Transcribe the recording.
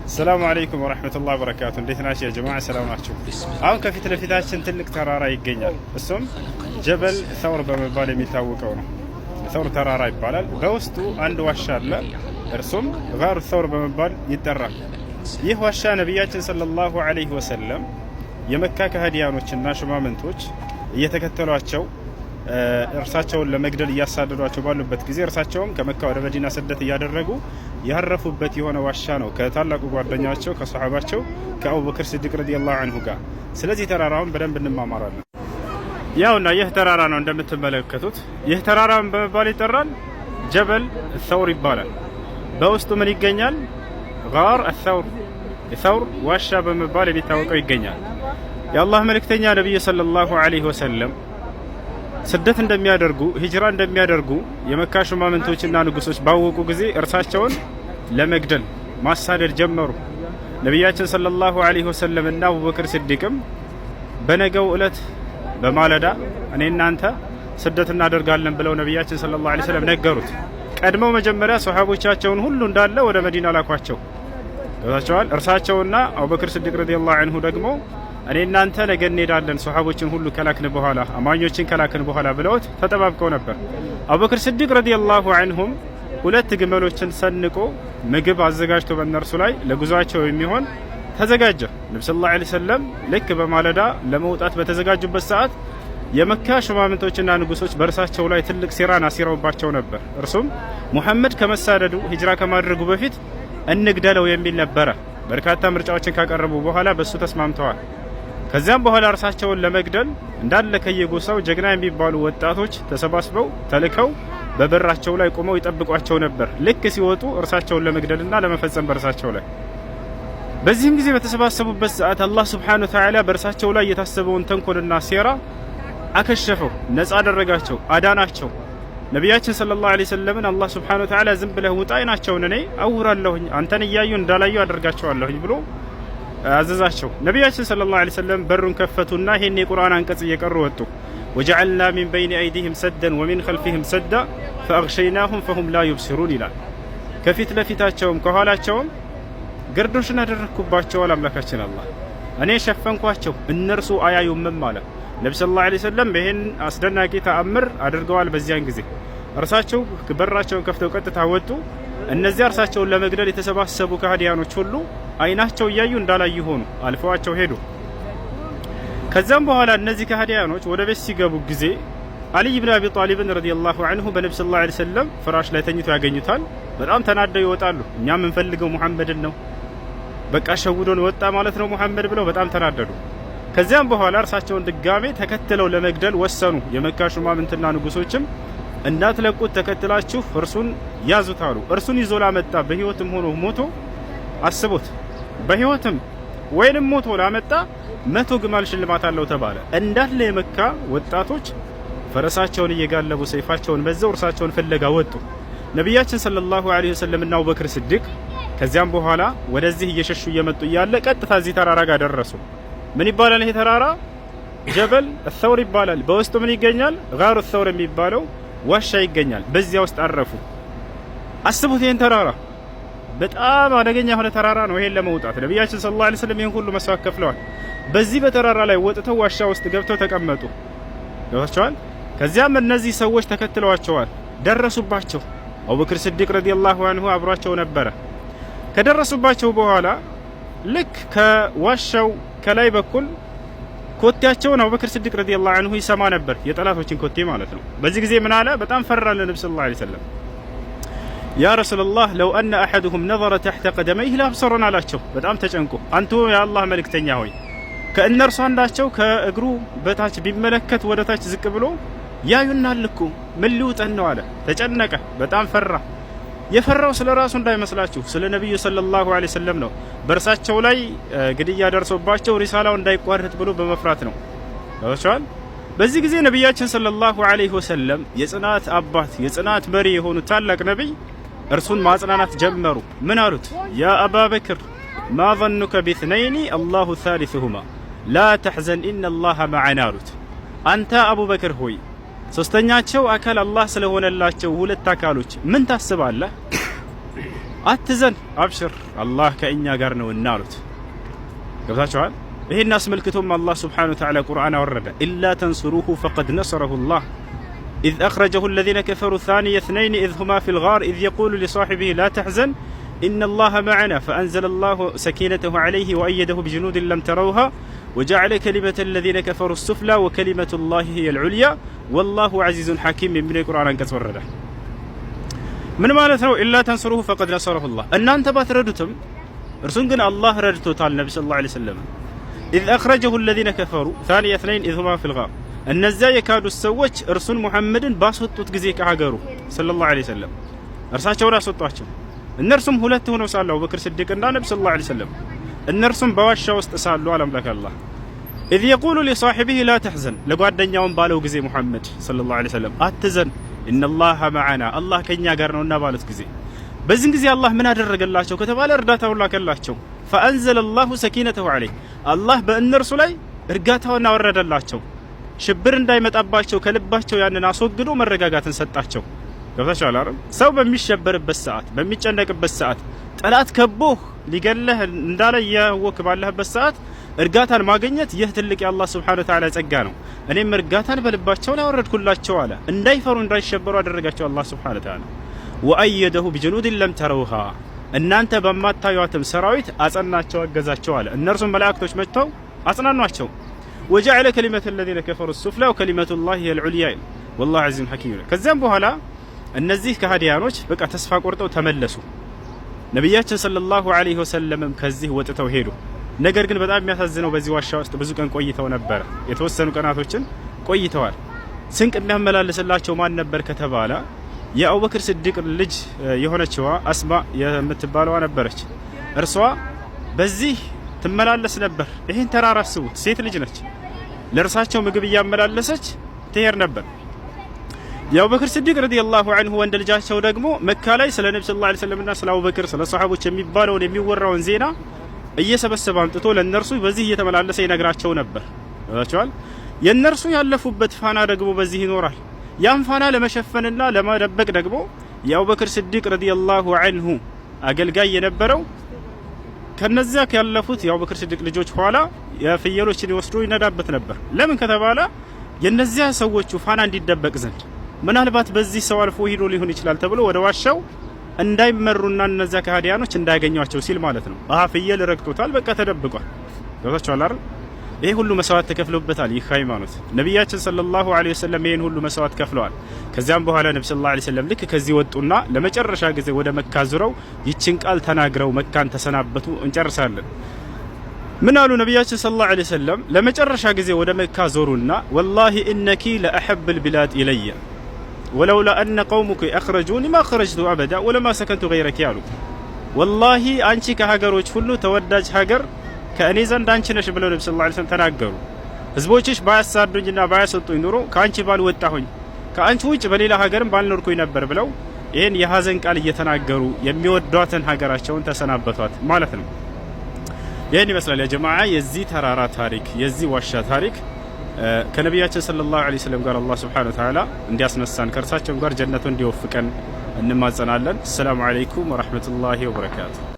السلام عليكم ورحمة الله وبركاته። እንዴት ናችሁ يا جماعة? ሰላም ናችሁ? አሁን ከፊት ለፊታችን ትልቅ ተራራ ይገኛል። እሱም ጀበል ተውር በመባል የሚታወቀው ነው። ተውር ተራራ ይባላል። በውስጡ አንድ ዋሻ አለ። እርሱም ጋሩ ተውር በመባል ይጠራል። ይህ ዋሻ ነቢያችን صلى الله عليه وسلم የመካ ከሃዲያኖችና ሹማምንቶች እየተከተሏቸው እርሳቸውን ለመግደል እያሳደዷቸው ባሉበት ጊዜ እርሳቸውም ከመካ ወደ መዲና ስደት እያደረጉ ያረፉበት የሆነ ዋሻ ነው፣ ከታላቁ ጓደኛቸው ከሰሓባቸው ከአቡበክር ስዲቅ رضي الله عنه ጋር። ስለዚህ ተራራውን በደንብ እንማማራለን። ያውና ይህ ተራራ ነው እንደምትመለከቱት። ይህ ተራራ ምን በመባል ይጠራል? ጀበል ተውር ይባላል። በውስጡ ምን ይገኛል? ጋር ተውር፣ የተውር ዋሻ በመባል የሚታወቀው ይገኛል። የአላህ መልእክተኛ ነቢዩ صلى الله عليه وسلم ስደት እንደሚያደርጉ፣ ሂጅራ እንደሚያደርጉ የመካ ሹማምንቶችና ንጉሶች ባወቁ ጊዜ እርሳቸውን ለመግደል ማሳደድ ጀመሩ። ነቢያችን صلى الله عليه وسلم እና አቡበክር ስዲቅም በነገው ዕለት በማለዳ እኔ እናንተ ስደት እናደርጋለን ብለው ነቢያችን صلى الله عليه وسلم ነገሩት። ቀድመው መጀመሪያ ሰሓቦቻቸውን ሁሉ እንዳለ ወደ መዲና ላኳቸው። ገብታቸዋል። እርሳቸውና አቡበክር ስዲቅ رضي الله عنه ደግሞ እኔ እናንተ ነገ እንሄዳለን ሰሓቦችን ሁሉ ከላክን በኋላ፣ አማኞችን ከላክን በኋላ ብለውት ተጠባብቀው ነበር። አቡበክር ስዲቅ رضي الله عنهم ሁለት ግመሎችን ሰንቆ ምግብ አዘጋጅቶ በእነርሱ ላይ ለጉዟቸው የሚሆን ተዘጋጀ። ነቢ صلى الله عليه وسلم ልክ በማለዳ ለመውጣት በተዘጋጁበት ሰዓት የመካ ሹማምንቶችና ንጉሶች በእርሳቸው ላይ ትልቅ ሴራን አሲረውባቸው ነበር። እርሱም ሙሐመድ ከመሳደዱ፣ ሂጅራ ከማድረጉ በፊት እንግደለው የሚል ነበረ። በርካታ ምርጫዎችን ካቀረቡ በኋላ በሱ ተስማምተዋል። ከዚያም በኋላ እርሳቸውን ለመግደል እንዳለ ከየጎሳው ጀግና የሚባሉ ወጣቶች ተሰባስበው ተልከው በበራቸው ላይ ቆመው ይጠብቋቸው ነበር። ልክ ሲወጡ እርሳቸውን ለመግደልና ለመፈጸም በእርሳቸው ላይ። በዚህም ጊዜ በተሰባሰቡበት ሰዓት አላህ سبحانه وتعالى በእርሳቸው ላይ የታሰበውን ተንኮልና ሴራ አከሸፈው፣ ነጻ አደረጋቸው፣ አዳናቸው። ነቢያችን صلى الله عليه وسلم ን አላህ سبحانه وتعالى ዝም ብለህ ውጣ፣ አይናቸውን እኔ አውራለሁኝ፣ አንተን እያዩ እንዳላዩ አደርጋቸዋለሁኝ ብሎ አዘዛቸው። ነቢያችን صلى الله عليه وسلم በሩን ከፈቱና ይሄን የቁርአን አንቀጽ እየቀሩ ወጡ። وجعلنا من بين أيديهم سدا ومن خلفهم سدا فأغشيناهم فهم لا يبصرون ይላል። ከፊት ለፊታቸውም ከኋላቸውም ግርዶሽን አደረግኩባቸው አለ አምላካችን አላህ። እኔ ሸፈንኳቸው እነርሱ አያዩምም አለ። ነቢ صلى الله عليه وسلم ይህን አስደናቂ ተአምር አድርገዋል። በዚያን ጊዜ እርሳቸው በራቸውን ከፍተው ቀጥታ ወጡ። እነዚያ እርሳቸውን ለመግደል የተሰባሰቡ ከሃዲያኖች ሁሉ አይናቸው እያዩ እንዳላዩ ሆኑ፣ አልፈዋቸው ሄዱ። ከዚያም በኋላ እነዚህ ከሃዲያኖች ወደ ቤት ሲገቡ ጊዜ አልይ ብን አቢ ጣሊብን رضي الله عنه በነቢ صلى الله عليه وسلم ፍራሽ ላይ ተኝቶ ያገኙታል። በጣም ተናደው ይወጣሉ። እኛ የምንፈልገው ሙሐመድን ነው፣ በቃ ሸውዶን ወጣ ማለት ነው ሙሐመድ ብለው በጣም ተናደዱ። ከዚያም በኋላ እርሳቸውን ድጋሜ ተከትለው ለመግደል ወሰኑ። የመካ ሹማምንትና ንጉሶችም እንዳትለቁት ተከትላችሁ እርሱን ያዙት አሉ። እርሱን ይዞ ላመጣ በህይወትም ሆኖ ሞቶ፣ አስቡት፣ በህይወትም ወይንም ሞቶ ላመጣ 100 ግመል ሽልማት አለው ተባለ። እንዳለ የመካ ወጣቶች ፈረሳቸውን እየጋለቡ፣ ሰይፋቸውን መዘው እርሳቸውን ፍለጋ ወጡ። ነቢያችን صلى الله عليه وسلم እና አቡበክር ስዲቅ ከዚያም በኋላ ወደዚህ እየሸሹ እየመጡ እያለ ቀጥታ እዚህ ተራራ ጋር ደረሱ። ምን ይባላል ይሄ ተራራ? ጀበል ተውር ይባላል። በውስጡ ምን ይገኛል? ጋሩ ተውር የሚባለው ዋሻ ይገኛል። በዚያ ውስጥ አረፉ። አስቡት ይሄን ተራራ፣ በጣም አደገኛ የሆነ ተራራ ነው። ይሄን ለመውጣት ነቢያችን صلى الله عليه وسلم ይሄን ሁሉ መስዋዕት ከፍለዋል። በዚህ በተራራ ላይ ወጥተው ዋሻ ውስጥ ገብተው ተቀመጡ። ገብታቸዋል። ከዚያም እነዚህ ሰዎች ተከትለዋቸዋል፣ ደረሱባቸው። አቡበክር ስዲቅ رضي الله عنه አብሯቸው ነበረ። ከደረሱባቸው በኋላ ልክ ከዋሻው ከላይ በኩል ኮቴያቸውን አቡበክር ስዲቅ رضي الله عنه ይሰማ ነበር፣ የጠላቶችን ኮቴ ማለት ነው። በዚህ ጊዜ ምን አለ? በጣም ፈራ ለነብዩ صلى الله عليه وسلم። يا رسول الله، لو أن أحدهم نظر تحت قدميه لأبصرنا አላቸው። በጣም ተጨንቆ አንቱ የአላህ መልእክተኛ ሆይ፣ ከእነርሱ አንዳቸው ከእግሩ በታች ቢመለከት ወደ ታች ዝቅ ብሎ ያዩናል እኮ፣ ምን ሊውጠን ነው አለ። ተጨነቀ፣ በጣም ፈራ። የፈራው ስለ ራሱ እንዳይመስላችሁ፣ ስለ ነቢዩ صلى الله عليه وسلم ነው። በእርሳቸው ላይ ግድያ ደርሶባቸው ሪሳላው እንዳይቋረጥ ብሎ በመፍራት ነው። ገብቷችኋል? በዚህ ጊዜ ነቢያችን صلى الله عليه وسلم የጽናት አባት፣ የጽናት መሪ የሆኑ ታላቅ ነቢይ እርሱን ማጽናናት ጀመሩ። ምን አሉት? يا أبا بكر، ما ظنك باثنين الله ثالثهما، لا تحزن، إن الله معنا አሉት። አንተ አቡበክር ሆይ፣ ሶስተኛቸው አካል አላህ ስለሆነላቸው ሁለት አካሎች ምን ታስባለህ? አትዘን፣ አብሽር፣ አላህ ከእኛ ጋር ነውና አሉት። ገብታችኋል? ይህን አስመልክቶም አላህ سبحانه وتعالى ቁርአን አወረደ። إلا تنصروه فقد نصره الله إذ أخرجه الذين كفروا ثاني اثنين إذ هما في الغار إذ يقول لصاحبه لا تحزن إن الله معنا فأنزل الله سكينته عليه وأيده بجنود لم تروها وجعل كلمة الذين كفروا السفلى وكلمة الله هي العليا والله عزيز حكيم የሚል የቁርአን አንቀጽ ወረደ። ምን ማለት ነው? إلا تنصروه فقد نصره الله። እናንተ ባትረዱትም እርሱን ግን አላህ ረድቶታል። ነቢ صلى الله عليه وسلم إذ أخرجه الذين كفروا ثاني اثنين إذ هما في الغار፣ እነዚያ የካዱት ሰዎች እርሱን ሙሐመድን ባስወጡት ጊዜ ከሀገሩ صلى الله عليه وسلم እርሳቸውን አስወጧቸው። እነርሱም ሁለት ሆነው ሳሉ አቡበክር ስዲቅና ነቢ صلى الله عليه وسلم እነርሱም በዋሻ ውስጥ ሳሉ አላምላክ አላህ إذ يقول لصاحبه لا تحزن፣ ለጓደኛውም ባለው ጊዜ ሙሐመድ صلى الله عليه وسلم አትዘን፣ إن الله معنا አላህ ከኛ ጋር ነውና ባሉት ጊዜ፣ በዚህን ጊዜ አላህ ምን አደረገላቸው ከተባለ እርዳታውን ላከላቸው። فأنزل الله سكينته عليه፣ አላህ በእነርሱ ላይ እርጋታውን አወረደላቸው። ሽብር እንዳይመጣባቸው ከልባቸው ያንን አስወግዶ መረጋጋትን ሰጣቸው። ገብታችኋል አይደል? ሰው በሚሸበርበት ሰዓት፣ በሚጨነቅበት ሰዓት፣ ጠላት ከቦህ ሊገለህ እንዳለ እያወክ ባለህበት ሰዓት እርጋታን ማግኘት ይህ ትልቅ የአላህ سبحانه وتعالى ጸጋ ነው። እኔም እርጋታን በልባቸው ላይ አወረድኩላቸው አለ። እንዳይፈሩ እንዳይሸበሩ አደረጋቸው አላህ سبحانه وتعالى። وأيده بجنود لم تروها፣ እናንተ በማታዩትም ሰራዊት አጸናቸው፣ አገዛቸው አለ። እነርሱም መላእክቶች መጥተው አጽናኗቸው። وجعل كلمة الذين كفروا السفلى وكلمة الله هي العليا والله عزيز حكيم። ከዚያም በኋላ እነዚህ ከሃዲያኖች በቃ ተስፋ ቆርጠው ተመለሱ። ነቢያችን صلى الله عليه وسلم ም ከዚህ ወጥተው ሄዱ። ነገር ግን በጣም የሚያሳዝነው በዚህ ዋሻ ውስጥ ብዙ ቀን ቆይተው ነበረ። የተወሰኑ ቀናቶችን ቆይተዋል። ስንቅ የሚያመላልስላቸው ማን ነበር ከተባለ የአቡበክር ስዲቅ ልጅ የሆነችዋ አስማ የምትባለዋ ነበረች። እርሷ በዚህ ትመላለስ ነበር። ይህን ተራራ አስቡት፣ ሴት ልጅ ነች። ለእርሳቸው ምግብ እያመላለሰች ትሄድ ነበር። የአቡበክር ስዲቅ رضي الله عنه ወንድ ልጃቸው ደግሞ መካ ላይ ስለ ነቢ صلى الله عليه وسلم ና ስለ አቡበክር ስለ ሰሓቦች የሚባለውን የሚወራውን ዜና እየሰበሰበ አምጥቶ ለእነርሱ በዚህ እየተመላለሰ ይነግራቸው ነበር። ቸዋል የእነርሱ ያለፉበት ፋና ደግሞ በዚህ ይኖራል። ያን ፋና ለመሸፈንና ለመደበቅ ደግሞ የአቡበክር ስዲቅ رضي الله عنه አገልጋይ የነበረው ከነዚያ ያለፉት የአቡበክር ስዲቅ ልጆች ኋላ የፍየሎችን ይወስዶ ይነዳበት ነበር። ለምን ከተባለ የነዚያ ሰዎቹ ፋና እንዲደበቅ ዘንድ፣ ምናልባት በዚህ ሰው አልፎ ሂዶ ሊሆን ይችላል ተብሎ ወደ ዋሻው እንዳይመሩና እነዚያ ከሃዲያኖች እንዳያገኟቸው ሲል ማለት ነው። አሀ ፍየል ረግጦታል፣ በቃ ተደብቋል። ገብታችኋል አይደል? ይሄ ሁሉ መስዋዕት ተከፍሎበታል። ይህ ሃይማኖት ነቢያችን صلى الله عليه وسلم ይህን ሁሉ መስዋዕት ከፍለዋል። ከዚያም በኋላ ነቢ صلى الله عليه وسلم ልክ ከዚህ ወጡና ለመጨረሻ ጊዜ ወደ መካ ዙረው ይችን ቃል ተናግረው መካን ተሰናበቱ። እንጨርሳለን። ምን አሉ ነቢያችን صلى الله عليه وسلم? ለመጨረሻ ጊዜ ወደ መካ ዞሩና والله إنك لأحب البلاد إلي ولولا أن قومك أخرجوني ما خرجت أبدا ولما سكنت غيرك አሉ። ወላሂ አንቺ ከሀገሮች ሁሉ ተወዳጅ ሀገር ከእኔ ዘንድ አንቺ ነሽ ብለው ነቢ صلى الله عليه وسلم ተናገሩ። ህዝቦችሽ ባያሳዱኝና ባያሰጡኝ ኑሮ ከአንቺ ባልወጣሁኝ ከአንቺ ውጭ በሌላ ሀገርም ባልኖርኩኝ ነበር ብለው ይህን የሀዘን ቃል እየተናገሩ የሚወዷትን ሀገራቸውን ተሰናበቷት ማለት ነው። ይህን ይመስላል يا جماعة የዚህ ተራራ ታሪክ፣ የዚህ ዋሻ ታሪክ። ከነቢያችን صلى الله عليه وسلم ጋር አላህ سبحانه وتعالى እንዲያስነሳን ከእርሳቸውም ጋር ጀነቱ እንዲወፍቀን እንማጸናለን። السلام عليكم ورحمة الله وبركاته።